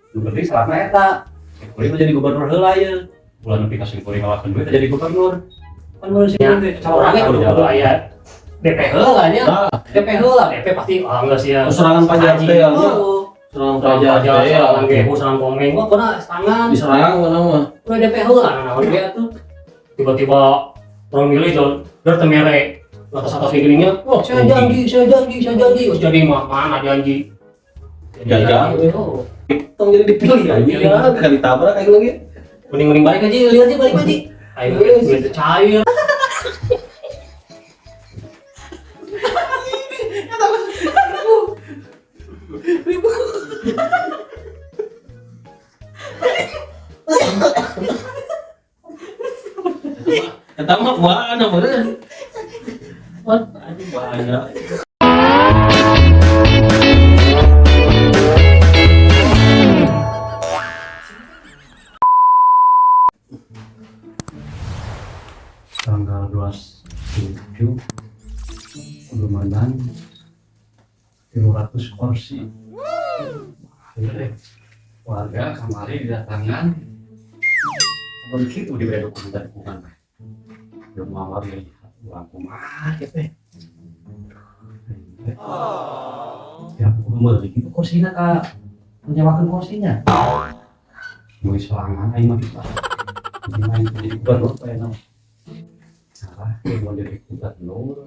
Nu penting syaratna eta. Sim kuring mah jadi gubernur heula ye. Ulah nepi ka sim kuring ngawakeun duit jadi gubernur. Kan mun sim kuring teh Orangnya kudu kudu aya DP heula nya. Nah. DP heula, DP pasti ah geus ya. Serangan pajar teh ya. Oh, Serangan serangan pajar pajar, teh. serangan gehu, serangan komeng, wah pernah tangan. Diserang mana mah. Udah DP heula nah naon ge atuh. Tiba-tiba orang milih jol, der teu mere. Atas-atas gini-gininya, wah saya janji, saya janji, saya janji. Terus jadi mah mana janji? Gagal. Oh. Tong jadi dipilih aja. Ya, kali tabrak kayak lagi. Mending-mending balik aja, lihat aja balik aja. Ayo duit teu cair. Eta mah mana meureun. Wah, anjing bahaya. Tanggal 27 lumayan 300 kursi. Wah, iya deh. Warga kamari didatangan begitu diberi dukungan dukungan belum mau lihat urang kumaha gitu teh. Ya aku meuli gitu kursina ka menyewakeun kursinya. Mau sorangan aing mah gitu. Jadi main jadi gubernur kayak nama. Salah, mau jadi gubernur.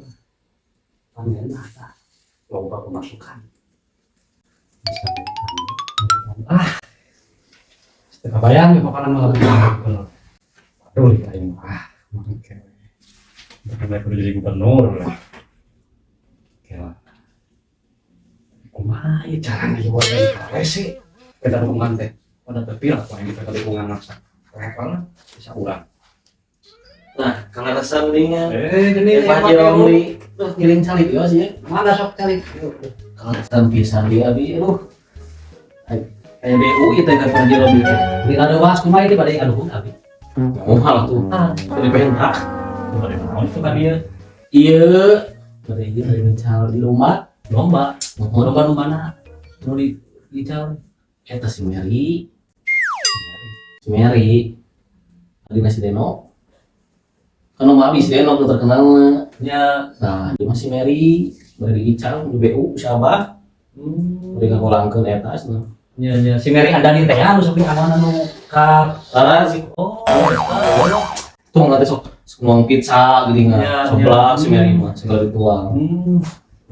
Kan enak tah. Loba pemasukan. Bisa jadi ah. Setengah bayang ya pokoknya malah gubernur. Aduh, ya aing mah ah, makan kewe. Bukan kudu jadi gubernur lah. Oke lah. Kumaha ieu carana ieu warga di sih? Kita dukungan teh. Pada tepi lah ku aing kita dukungan maksa. Apa bisa urang. Nah, kalau resan mendingan. Gini Pak Haji Romli. Duh, ngiring calik ya sih ya. Mana sok calik? Kalau resan pisan dia abi, aduh. Kayak BU itu ya Pak Haji Romli teh. Di ada was kumaha ini bade ngadukung abi. Ngomong lah tuh. Jadi pengen tak. Bade naon itu ka dieu? Iya. Bade ieu bade ngecal di lomba. Lomba. Mohon Lomba nu mana? Nu di dical. Eta si Mary. Si Mary. Adina si Deno. Kan lomba abi si Deno tuh terkenal mah. Nya. Nah, dia masih Mary, bade diical di BU Syabah, bade ngakolangkeun eta cenah. Nya nya si Mary Andani teh anu sok anu anu ka Karena si oh tuh nanti sok sok pizza gini Ya, nggak seblak ya. si Mary mah segala dituang.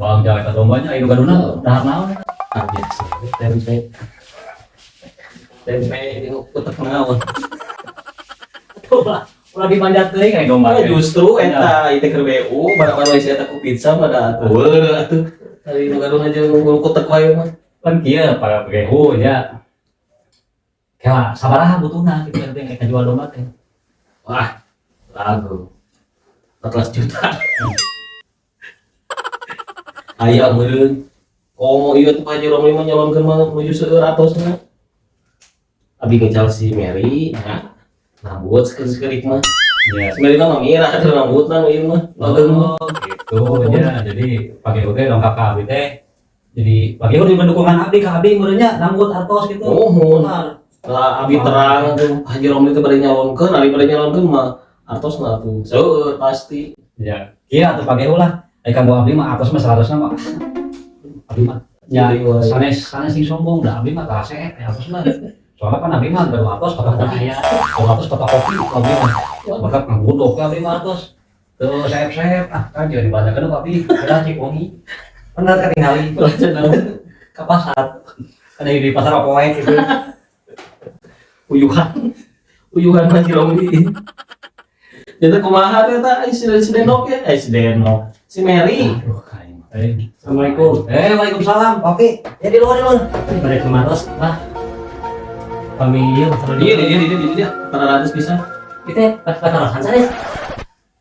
Bang jalan ka lombanya anu gaduna dahar naon eta? Ah biasa tempe tempe yang utek naon. Tuh lah, ulah dimanjat teuing aya domba. Oh, justru eta ieu teh keur BU barang-barang isi eta ku pizza pada atuh atuh. Tadi nu gaduna aja ngukul kutek wae mah. Kan kieu para PGU nya. Kela sabaraha butuhna kitu teh ka jual domba teh. Wah, lagu 14 juta. Aya meureun. Komo ieu tuh Pak Haji Romli mah nyalonkeun mah menuju seueur atosna. Abi ngecal si Mary, nah, rambut sekeurik-sekeurik mah. Ya. Si Mary mah mirah atuh rambutna nu ieu mah. Logeng mah. Oh, gitu ya. Jadi PGU teh dongkap ka abdi teh. Jadi PGU di mendukungan abdi ka abdi meureun nya nambut artos gitu. Nuhun. Lah abi terang tuh Pak Haji Romli teh bade nyalonkeun, ari bade nyalonkeun mah artosna atuh seueur pasti. Ya, kieu atuh PGU lah. Ai kanggo abdi mah artos mah 100 mah. Abdi mah nya sanes sanes sing sombong da abdi mah kasep ya artos mah. Soalnya kan abdi mah gaduh artos fotokopi ya. Gaduh artos fotokopi abdi mah. Bakat ngagudok abdi mah artos. Tuh sep-sep ah kan jadi dibanyakeun ku abdi. Udah Cikongi. Bener ketinggali ke pasar. Ada di pasar apa wae gitu. Uyuhan. Uyuhan Pak Haji Romli. Jadi kumaha teh eta si si Denok ya? Eh si Denok. Si Mary. Aduh, kain mah. Eh, Assalamualaikum. eh, waalaikumsalam. Oke, ya di luar di luar. Bade kumaros lah. Kami ieu masalah Iya, iya, iya, iya, iya. 400 bisa. Itu ya, patarasan sanes.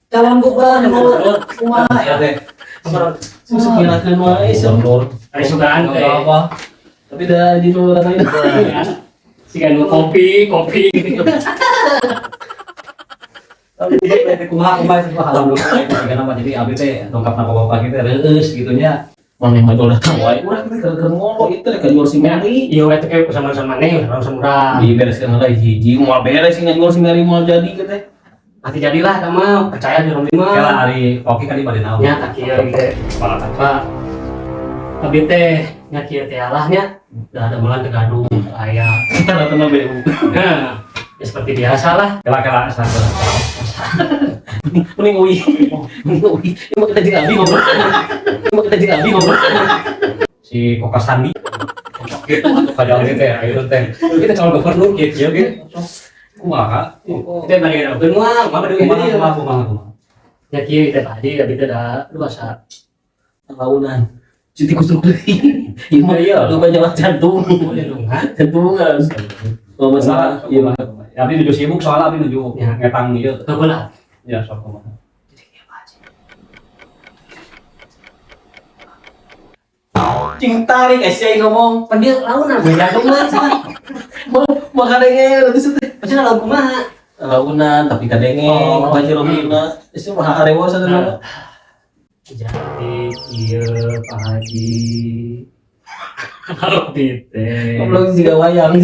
Calon gubernur. Kumaha ya teh? Susah kirakeun wae sih. Gubernur. Ari sugaan teh. Apa? Tapi dah di luar tadi. Siga nu kopi, kopi gitu. Tapi kumaha kumaha itu alhamdulillah itu juga nama jadi abdi teh dongkap napa bapak kita reueus gitu nya. Maneh mah jual datang wae urang teh keur ngolo itu rek jual si Mary. Iya, we teh kayak sama-sama maneh, orang murah. Dibereskeun heula hiji moal beres sih ngajual si Mary moal jadi gitu teh. Nanti jadilah sama percaya di Romli mah. Kela ari oke kali bade naon. Nya tak kieu gitu. Kepala Pak. Abi teh nya kieu teh lah nya. Udah ada bulan tergaduh aya. Kita datang mah BU. Nah, ya seperti biasa lah. Kela kela sabar. Mending uwi. Mending uwi. Emang kita jeung abi ngobrol. Emang kita jeung abi ngobrol. Si Koka Sandi. Gitu atuh kajalan teh ayeuna teh. Kita calon gubernur kieu kieu ge. Kumaha? Kita balik ke moal, mah bade Kumaha kumaha kumaha kumaha. Ya kieu teh tadi abi teh da lu asa Launan. Siti kusuk deui. Ieu mah Iya. lu banyak jantung. jantungan. Jantungan. Oh masalah Iya, iya. Abi nuju sibuk soalnya abi nuju Ya. ngetang ieu. Heueuh lah. Ya sok kumaha. Jadi kieu Pak Haji. Cing tarik eh ngomong. Pan dia launan gue jantungan sih. Mau kadenge terus teh. Pasti laun kumaha? Launan tapi kadenge Oh. Pak Haji Romina. Itu mah harewo saudara. Jadi kieu Pak Haji. Abdi teh. Goblok juga wayang.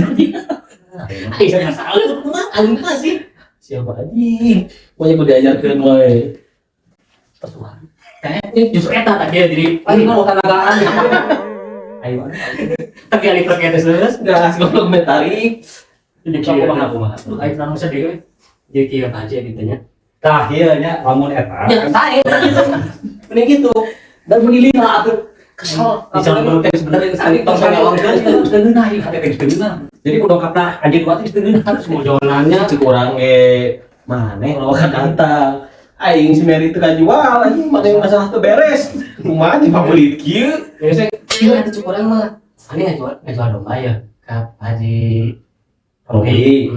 Aing saya salah kumaha? Aing mah sih. Siapa anjing? Pokoknya kudu diajarkeun wae. Kayaknya justru eta tak dia jadi Aing mah tanagaan. Ayo. tapi ali truk eta geus. Gas goblok me tarik. Jadi Sok kieu. kumaha kumaha. Aduh, aing langsung sedih we. Jadi kieu Pak Haji gitu nya. Tah ieu nya lamun eta. Ya, saya gitu. Mending gitu. Dan meni lima atuh kesel. Di calon gubernur teh sebenarnya Tadi tong nyalonkeun geus deungeunah ieu hate geus deungeunah. Jadi kudu dongkapna anjeun dua teh geus deungeunah. Semua jawabannya Cek urang ge maneh ulah kan datang. Aing si Mary teu kajual anjing maneh masalah teu beres. Kumaha jeung pabelit kieu? Ya saya kira ada cukup orang mah. Ini nggak jual domba ya ke Pak Haji Robi.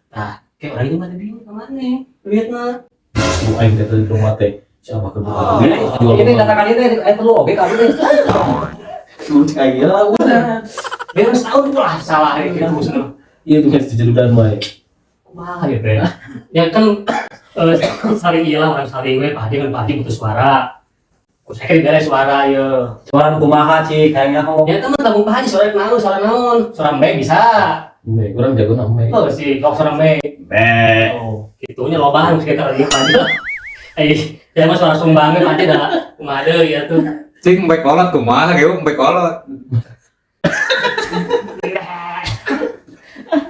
Nah, kayak orang ini mana bingung ke mana? Duit mah. Bu aing teh di rumah teh. Siapa ke Oh, ini datang kali teh aya perlu oge ka abdi teh. Lu cek aing launan. Biar setahun lah salah gitu maksudnya. Iya tuh geus dijeludan wae. Kumaha gitu ya. Ya kan saling iyalah orang saling we Pak Haji kan Pak Haji butuh suara. Ku saya kan dibere suara ya. Suara nu kumaha cik hayang nyaho. Ya teman tabung Pak Haji suara naon suara naon suara mbe bisa. Mbe urang jago na mbe. Oh sih kok suara mbe. Mbe. Oh, gitunya loba sekitar ieu Pak Haji. Eh, ya mah suara sumbangnya Pak Haji dah kumaha deui ya tuh. Cing baik kolot kumaha ge baik kolot.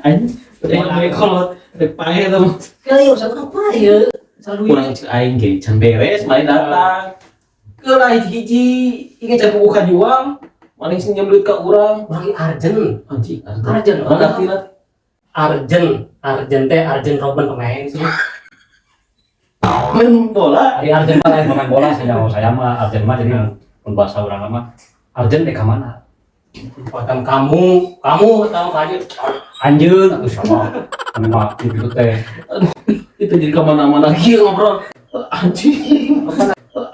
Anjing, mbe kolot rek pae eta mah. Kali urusan apa ya? Selalu Kurang cek aing ge can beres mari datang. Keula hiji ieu can buku kajual. Maning sing nyem duit ka urang. Urang Arjen. Anjing, Arjen. Urang artina. Arjen, Arjen teh Arjen Robben pemain sih. Main bola. Ari Arjen mah lain pemain bola sih nyaho saya mah Arjen mah jadi mun bahasa urang mah Arjen teh ka mana? Buatan kamu, kamu tahu Pak Haji. Anjeun atuh sama. Anu mah gitu teh. Itu jadi kemana-mana lagi ngobrol. Anjing.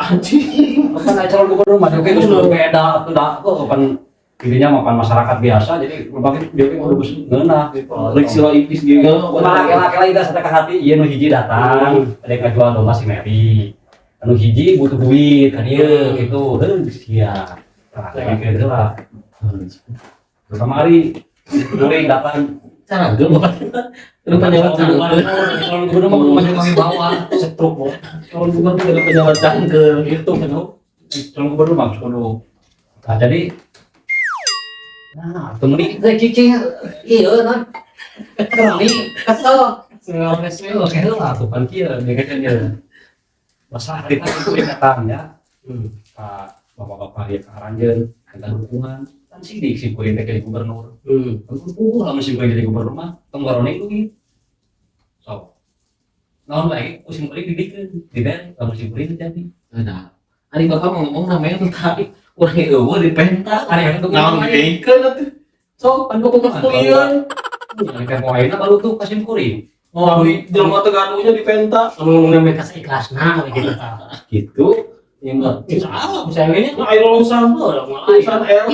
Anjing. Apa naik calon gubernur mah oke geus beda atuh da kok pan dirinya makan masyarakat biasa jadi makin dia kudu geus ngeunah gitu. Rek sila ipis ge. Kumaha kela-kela ida sateka hati ieu nu hiji datang ada yang ngajual domba si Mary. Anu hiji butuh duit ka dieu gitu. Heuh sia. Tah kayak heula. Terutama hari kuring datang Cara ge bapak kita. Rupanya cangkel. calon gubernur mah kudu maju bawah Setruk kok. Calon gubernur Rupanya cangkel. gitu kan calon gubernur mah kudu. Nah jadi nah temen Teh cicing iya non. Kembali kesel. Sengaja itu kayak lah tuh kan kieu mikirnya dia. Masalah kita itu datang ya. Pak bapak-bapak ya ke Aranjeun minta dukungan kan sidik si kuring teh jadi gubernur. Kan kudu lamun si kuring jadi gubernur mah tong garone duit. So naon bae ku si kuring didikeun dibere lamun si kuring teu jadi. Nah, ari bapak ngomong namanya tuh tadi urang ge eueuh dipenta. Ari itu Naon dibeikeun atuh. Sok pan bapak kuliah. Ari teh ayeuna baru tuh ka sim kuring. Oh, di jelema teh gaduhnya dipenta. Ngomong mereka seikhlasna kayak gitu tah. Gitu. Iya mah. Insya Allah misalnya ini Nah, ayo lulusan. oh, udah mulai. Lulusan L.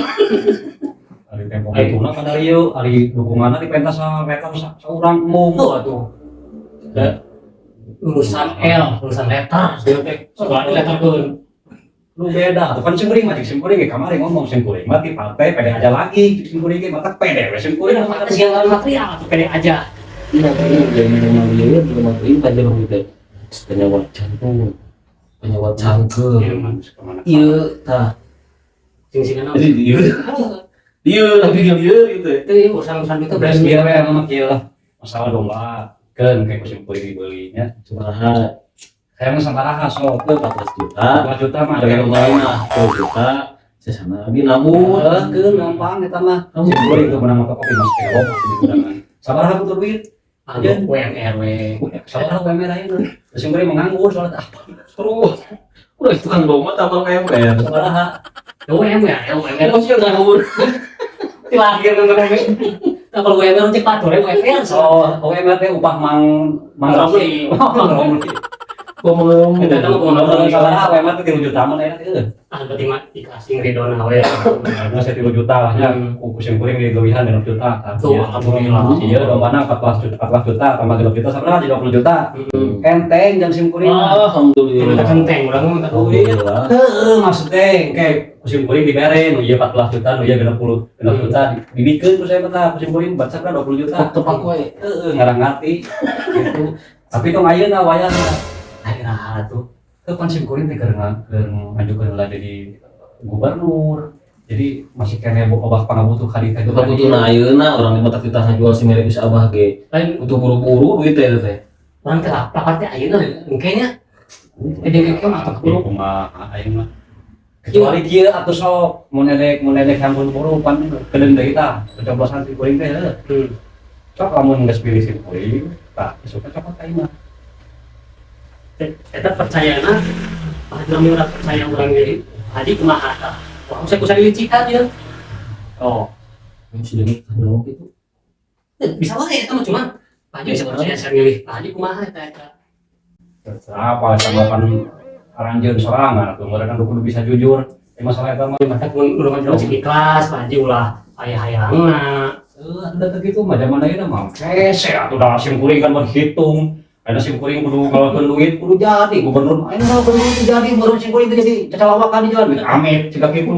Ari tempo hituna ka dieu, ari dukunganna dipenta sa meter saurang mung. Tuh atuh. Lulusan L, lulusan letter, sekolah letter pun. Lu beda tuh kan sim kuring mah, cek sim kuring ge kamari ngomong sim kuring mah ti partai pede aja lagi, cek sim kuring ge mata pede we sim kuring. Udah mata sih yang material tuh pede aja. Iya, ini minimal ieu, minimal ieu Pak Haji Romli teh. Penyawat jantung, penyawat cangkeul. Iya, mah, kemana? Iya, tah. Sing-singan. Jadi ieu. Ieu tapi ieu gitu. Itu urusan-urusan itu Beres berani. biar we mah kieu lah. Masalah domba keun kayak ku sim kuring dibelinya. Sabaraha? Saya mah sabaraha sok? 14 juta. 2 juta mah. Ada yang lain mah 10 juta. Sesana abi nabung. Heuh, keun gampang eta mah. Kamu Sim kuring tuh menang motokopi masih kelok masih dikurangan. Sabaraha butuh duit? Aduh, UMR we. Sabaraha UMR ayeuna? Sim kuring menganggur soalnya apa? Terus udah itu kan domba tambah UMR. Sabaraha? Ya UMR, ya UMR. Maksudnya nganggur. Di lahir kan UMR. Nah, kalau UMR cek patur ya UMR. So, Oh, UMR teh upah mang mang Romli. Mang Romli. Ngomong-ngomong. Eta mah kumaha? Ngomong sabaraha UMR teh 3 juta mah aya teh. Ah, berarti mah dikasih ridona we. Nah, saya 3 juta lah nya. Hmm. Ku sim kuring dileuwihan 6 juta. Tuh, alhamdulillah. Iya, dombana 14 juta, 14 juta tambah 6 juta sabaraha jadi 20 juta. Heeh. Enteng jang sim kuring. Minta Alhamdulillah. kenteng urang mah minta duit. Alhamdulillah. Heeh, maksudnya kayak ku sim kuring dibere nu ieu 14 juta, nu ieu 60, 60 juta dibikeun ku saya mah ku sim kuring baca 20 juta. Tepak we. Heeh, ngarang ngarti gitu. Tapi tong ayeuna wayahna. Akhirnya tuh. Ke pan sim kuring teh keur ngajukeun heula jadi gubernur. Jadi masih kene obah pangabutuh ka dieu. Bukan butuh na ayeuna urang 5 juta ngajual si merek bisa abah ge. Lain Butuh buru-buru duit teh teh. urang teh lapar teh ayeuna engke nya. Jadi engke mah atuh Kudu kumaha ayeuna mah. Kecuali kieu atuh sok mun edek sampun buru pan kedeung deui tah pencoblosan si kuring teh heuh. Sok lamun geus pilih si kuring, tah isukna cokot aing mah. Eta percayana, nami urang percaya urang jadi haji kumaha tah. Wah, saya kusa dilicikan ya. Oh, Sudah nih jawab itu. Bisa wae eta mah cuma Pak Haji bisa percaya saya milih Pak Haji kumaha eta eta. Terserah apa tanggapan aranjeun sorangan atuh mereka kudu bisa jujur. Eh, masalah eta mah Mata pun urang mah cik ikhlas, Pak Haji ulah aya-hayangna. Eh, atuh teu kitu mah zaman ayeuna mah hese atuh da sim kuring kan berhitung. Ayeuna sim kuring kudu ngalokeun duit kudu jadi gubernur. Ayeuna ngalokeun duit jadi baru sim kuring teh jadi cacalawakan di jalan. Amit jika kitu.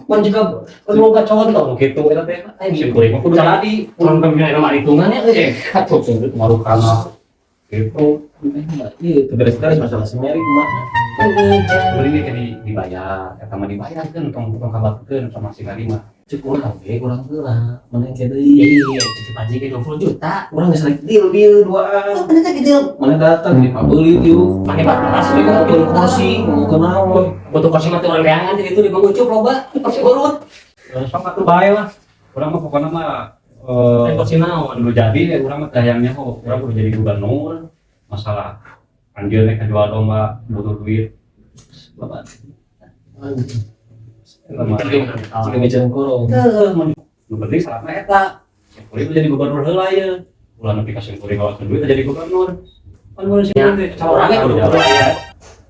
Pan jika kan loba contoh kitu eta teh. Sim kuring mah kudu jadi. Urang pembina mah hitungannya euy. Eh, atuh marukan gitu. Iya, itu beres-beres masalah si Mary kumaha. Kuring ge di dibayar, eta mah dibayar kan tong tong kabatekeun sama si Mary mah. Cek urang ge kurang heula, mana yang deui. Iya, cek Pak Haji ge 20 juta. Urang geus rek deal deal duaan. Oh, bener teh gitu. Mana datang di pabeuli ieu. Make batas we Ngomongkeun kursi, ngomongkeun naon. Butuh kursi mah teh urang neangan di ditu di Bang Ucup loba, kursi urut. Sok atuh bae lah. Urang mah pokona mah Lain kursi naon. kudu jadi ya urang mah hayangnya kok urang kudu jadi gubernur. Masalah anjeun rek jual domba butuh duit. Bapak. Eta mah. Jika meja korong. Heuh, mun nu penting syaratna eta. Sim kuring jadi gubernur heula ieu. Ulah nepi ka sim kuring ngalokeun duit jadi gubernur. Pan mun sim kuring teh Urang ge kudu kudu aya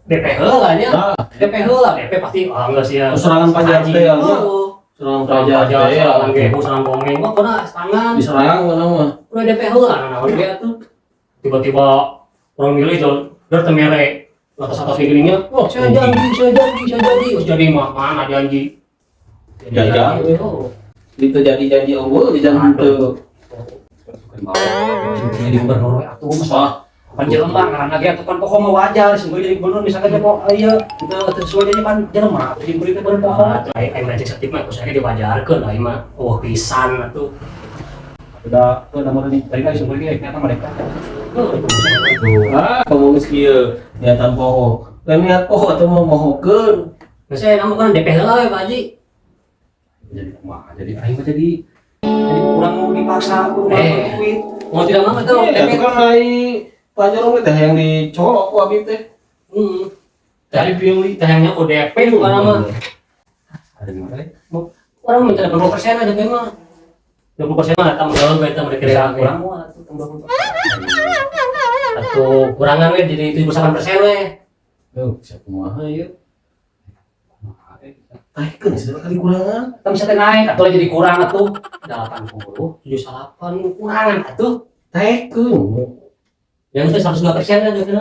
DP heula nya. Nah, DP heula, DP pasti ah geus ya. serangan pajar teh ya. Oh, Serangan serangan pajar pajar, teh ya. serangan gehu, serangan komeng, wah pernah tangan. Diserang mana mah. Udah DP heula naon ge atuh. Tiba-tiba urang milih jalan der teu mere atas-atas gininya. Wah, saya janji, saya janji, saya janji. Terus jadi mah mana janji. Janji. Oh. Itu jadi janji eueuh di jangan teu. Jadi gubernur we atuh masalah pan jelema ngaranna ge atuh pan poho mah wajar sim kuring jadi gubernur misalkan teh poho ieu teu sesuai janji pan jelema atuh sim kuring teh beureum poho. Ah, tuh aing mah cek saeutik mah ku saya diwajarkeun aing mah eueuh pisan atuh. Udah tuh nomor ini tadi kan sim kuring ge ternyata mereka. Ah, kamu geus kieu niatan poho. Lain niat poho atuh mah mohokeun. Nah, saya namun kan DP heula we Pak Haji. Jadi kumaha jadi aing mah jadi kurang mau dipaksa kudu Eh. duit. Mau tidak mau tuh Iya, DP. itu kan ai Pajar teh yang dicolok ku abi teh. Heeh. Tadi pilih. Teh yang ku DP bukan mah. Ada di mana? Orang minta 80% aja DP mah. 20% mah tambah gaul we teh mereka Bisa kurang moal atuh tambah. Atau kurangan we jadi 78% we. Tuh, siapa kumaha ieu? Taikeun sudah kali kurangan. Kan bisa teh naik atuh jadi kurang atuh. 80 78 kurangan atuh. Taikeun. Yang itu 102% kan gitu.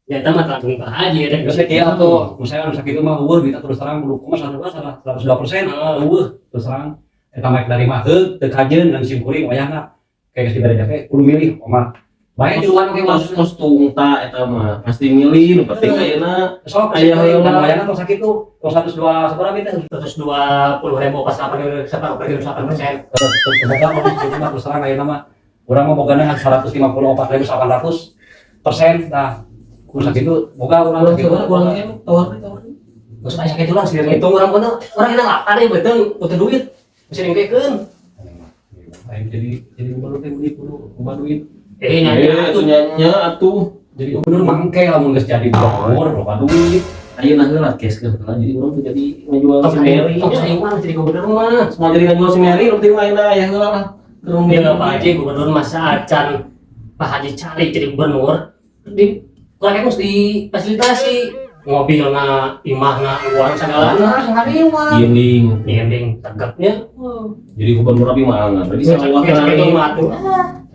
Ya eta mah langsung Pak Haji ya. Geus kieu atuh, misalnya anu sakitu mah euweuh duitna, terus terang kudu kumaha 102% euweuh terus terang. Eta mah dari mah heug teu kajeun dan sim kuring wayahna kayak geus dibere teh kudu milih omah. Bae di luar oge mah. Tos tos tungta eta mah pasti milih, nu penting ayeuna Sok aya aya heula. dan wayahna tos sakitu, tos 102 sabaraha teh? 120.000 pas 8,8%. Semoga mah itu mah terus terang ayeuna mah urang mah bogana 154.800%, tah kudu sakitu boga urang Kurang sakitu. sabar, kurang em, tawar deui, tawar deui. Geus aya sakitu lah sih ngitung urang mah urang enak lapar ya beuteung butuh duit. Bisa dingkekeun. Aing jadi gubernur teh duit kudu loba duit. Eh nyanyi Eh, atuh. atuh nya atuh. Jadi gubernur mangke lamun geus jadi gubernur loba duit. Ayeuna heula kes ke heula jadi urang tuh jadi ngajual Tos si Mary. tos aing mah jadi gubernur mah. Semua jadi ngajual si Mary, nu penting mah ayeuna aya heula lah. Keur Dia Pak Haji gubernur masa acan Pak Haji cari jadi gubernur di kurang harus difasilitasi mobilna, imahna, uang segalana sehari mah. Ginding. Ginding tegapnya. Jadi gubernur abi mah angan. Berarti sawah Itu mah tuh.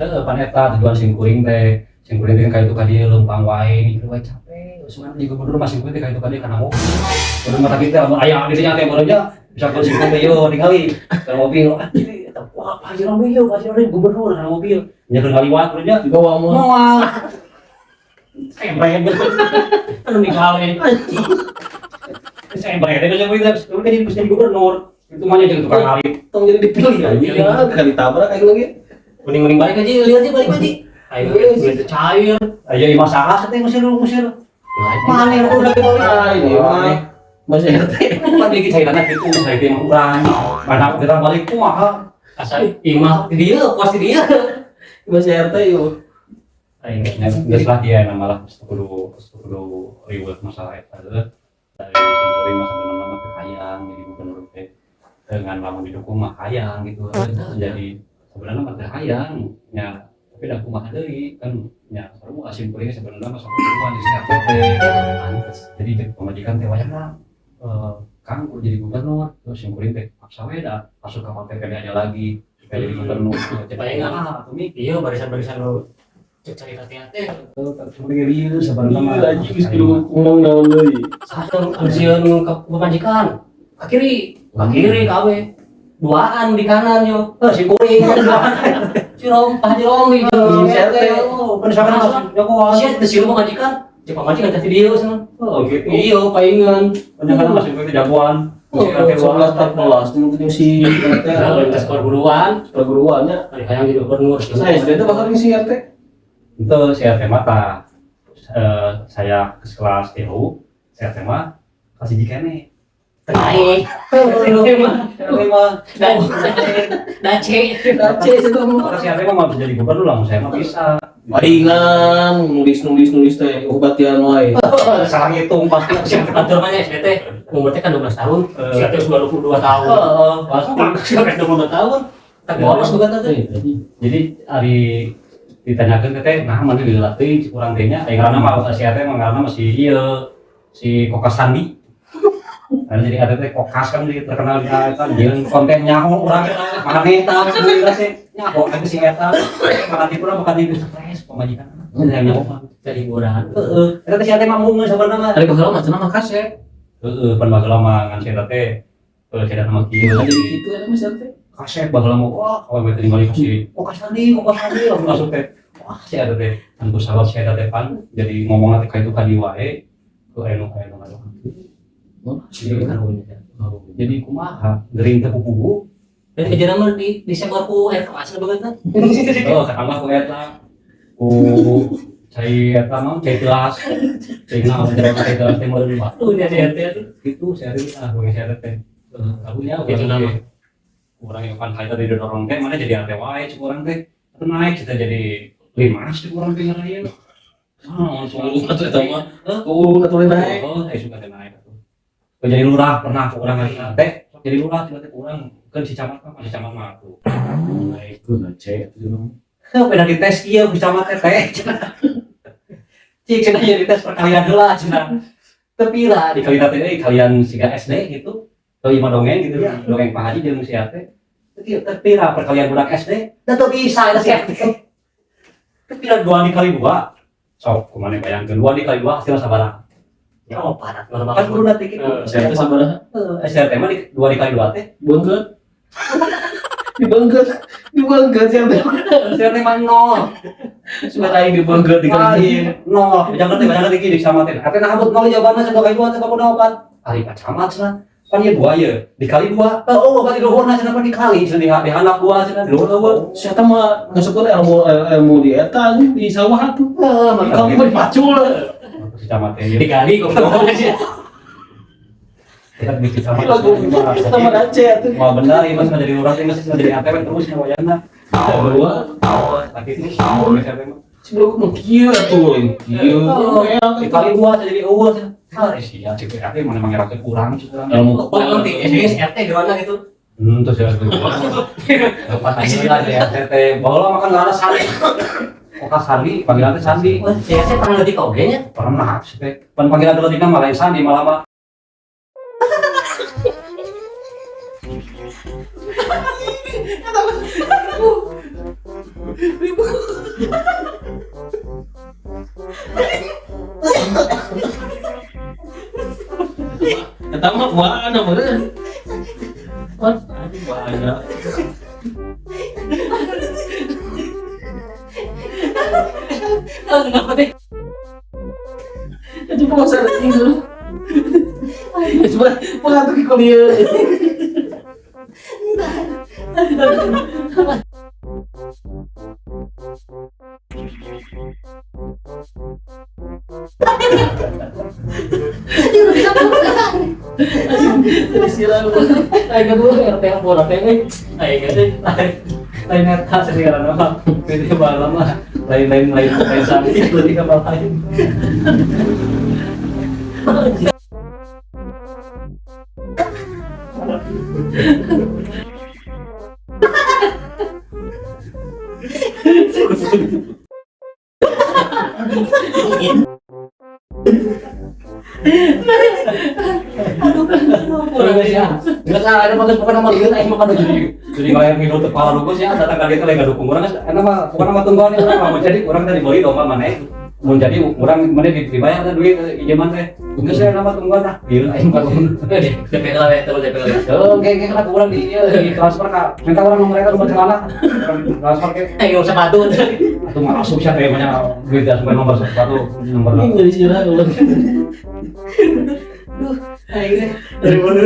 Heeh, pan eta tujuan sim kuring teh. Sim kuring teh ka itu ka dieu leumpang wae mikir wae capek. Geus mah jadi gubernur mah sim kuring teh ka itu ka dieu kana mobil. Kudu mah tapi teh lamun aya di dinya teh barunya bisa ke sim kuring teh yo ningali kana mobil. Anjir eta wah Pak Haji Romli yo, Pak Haji Romli gubernur kana mobil. Nya keur ngaliwat barunya Juga wa mah. moal. Saya anu ningali. Saya bayar teh sim kuring teh jadi bisa jadi gubernur. Itu mah jeung tukang ngarit. Tong jadi dipilih anjing lah, kali tabrak aing lagi. Mending-mending balik aja, lihat aja balik aja. Ayo duit cair. Aya imah saha teh ngusir-ngusir. Mana yang udah balik? Ah, ini mah masih RT. Kan bikin cairannya gitu, saya teh mah urang. Mana kita balik kumaha? Asa imah di dia, puas di dia. Masih RT yo. Aing Geus lah dia nama lah kudu kudu riweuh masalah eta heuh. Dari sim kuring mah sebenarnya mah teu hayang jadi gubernur teh. Dengan lamun didukung mah hayang gitu. Jadi sebenarnya mah teu hayang nya, tapi da kumaha deui kan nya sarua sim kuring sebenarnya mah saperluan di RT teh. Pantes. Jadi cek pamajikan teh wayahna Kang kudu jadi gubernur, terus sim kuring teh paksa we da masuk ke partai PD aja lagi supaya jadi gubernur. Jadi Bayangan. ah atuh mi. Iya barisan-barisan lu cek cari hati-hati. Sebenarnya lieu sebenarnya mah. Iya, anjing geus kudu ngomong naon deui. Satu sieun ke pamajikan. Ke kiri, ke kiri kawe. Duaan di kanan yo. Eh si kuring duaan. Si Rom, Pak Haji Romli jeung Si RT. Oh, penasaran masuk jagoan. Sia teu sieun pamajikan. Cek pamajikan teh video cenah. Oh, gitu. Iya, paingan. Banyak masuk itu jagoan. Oh, 11 14 jeung si RT. Nah, lintas perguruan, Perguruannya. ari hayang jadi gubernur. Saya SD itu bakal si RT. Itu si RT mata. Saya ke kelas TU, si RT mah kelas hiji keneh. Naik. RT mah, RT mah. Dace. C itu mah. Maka si RT mah nggak bisa jadi gubernur lah, saya mah bisa. Palingan nulis nulis nulis teh obatian wae. Salah ngitung pasti. Siapa kantor mah SD teh umur teh kan 12 tahun. Eh. Si RT 22 tahun. Heeh, pasti. Si RT 22 tahun. Tapi bolos bukan teh. Jadi hari ditanyakan teh nah mana dilatih kurang teh nya, aya ngaranna mah si RT mah ngaranna masih ieu si Kokas Sandi. Karena jadi ada teh Kokas kan jadi terkenal di eta jeung konten nyaho urang mana eta sebenarnya sih nyaho ada si eta makan tipu makan tipu stres pamajikan saya nyaho mah. Dari hiburan. Heeh, eta teh si RT mah embung sebenarnya mah. Ari baheula mah cenah mah kasep. Heeh, pan baheula mah ngan si eta teh si eta mah kieu. Jadi kitu eta mah si RT. Kasep baheula mah wah kalau bete ningali si Kokas Sandi, Kokas Sandi langsung masuk teh. Wah, si eta teh kan ku sabab si eta teh pan jadi ngomongna teh ka itu ka dieu wae ke anu anu anu. Jadi karunya. Jadi kumaha gering teh pupugu. Dan kejadian mah di disebor ku air keras banget kan. Oh, ketambah ku eta ku cai eta mah cai telas. Cai naon cai cai telas teh meureun mah. Tuh nya si RT tuh. Gitu si RT ah si RT teh. Karunya Gitu nama. Urang yang pan tadi didorong teh mana jadi RT wae cek urang teh. Atuh naik kita jadi lima cek urang teh ngarayeun. Ah, langsung Atuh eta mah. Tuh atuh naik. Oh, eh suka teh naik atuh. Oh, jadi lurah pernah ke urang lagi teh, sok jadi lurah tiba teh urang kan si camat mah si camat mah atuh. Naikeun C atuh cenah. Heuh, beda dites ieu ku camat teh teh. Cik cenah ieu dites perkalian heula cenah. Teu pira di kali teh euy kalian siga SD gitu. Teu mah dongeng gitu ya, dongeng Pak Haji jeung si RT. Teu teu pira perkalian budak SD, da teu bisa eta si RT. Teu pira 2 dikali 2. Sok kumaha bayangkeun 2 dikali 2 hasilna sabaraha? Ya opat normal. Kan kudu nanti kitu. SRT sabaraha? SRT mah 2 dikali 2 teh Beungkeut. Dibeungkeut. Dibeungkeut SRT. SRT mah 0. Suka aing dibeungkeut dikali. 0. Jangan teh bayangkeun iki disamatin. RT nah abot 0 jawabanna cenah 2 kali 2 teh kudu opat. Ari Pak Camat cenah. Pan ieu 2 ieu dikali 2. Oh, berarti luhurna cenah pan dikali cenah dihandap 2 cenah di luhur eueuh. Si eta mah ngasupkeun ilmu ilmu di eta anjing di sawah atuh. Heeh, Di kampung mah dipacul. Si camat teh ieu. Digali goblok. Kita di camat. Kita mah Aceh atuh. Wah benar, ieu mah jadi lurah teh geus jadi ATW terus nya wayahna. Dua. Lagi terus SRT mah. Sebelum mah kieu atuh, kieu. Dikali 2 jadi eueuh cenah. Ah, sia cek RT mana mangerakeun urang cenah. Ilmu Oh, emang di SD RT di mana gitu? Terus ya lepas aja lah ya RT teh. Baheula mah kan ngaranna Sandi. Oka Sandi, panggilan teh Sandi. Wah, si RT pernah leutik oge nya. Pernah sih teh. Pan panggilan leutikna mah lain Sandi malah mah. Eta mah mana meureun. Wah, anjing bahaya. Kenapa teh? Coba usah anjing dulu. Coba pengatur ke kuliah. Jadi silang. Aing kedua RT bola teh euy. Aing teh Lain eta sih ngaranna mah. Beda baheula mah. Lain lain lain lain Sandi leutik ka lain. Geus ah, ada mah geus pokona mah lieur aing mah kan jadi ngayang ngidul teu kepala lugus ya datang ka dieu teh lain ngadukung urang geus eta mah pokona mah tungguan urang mah mun jadi urang teh dibeli domba maneh. Mun jadi urang maneh dibayar teh duit ijeman teh. Geus aya nama tungguan ah. Lieur aing mah. DP lah we, terus DP lah. Heuh, engke engke lah urang di ieu di transfer ka minta urang nomor eta nomor celana. Transfer ke. Aing usah sepatu. Atuh mah asup sia teh banyak duit dah sampai nomor sepatu nomor. Ini jadi silang ulah. Aing teh dari mana?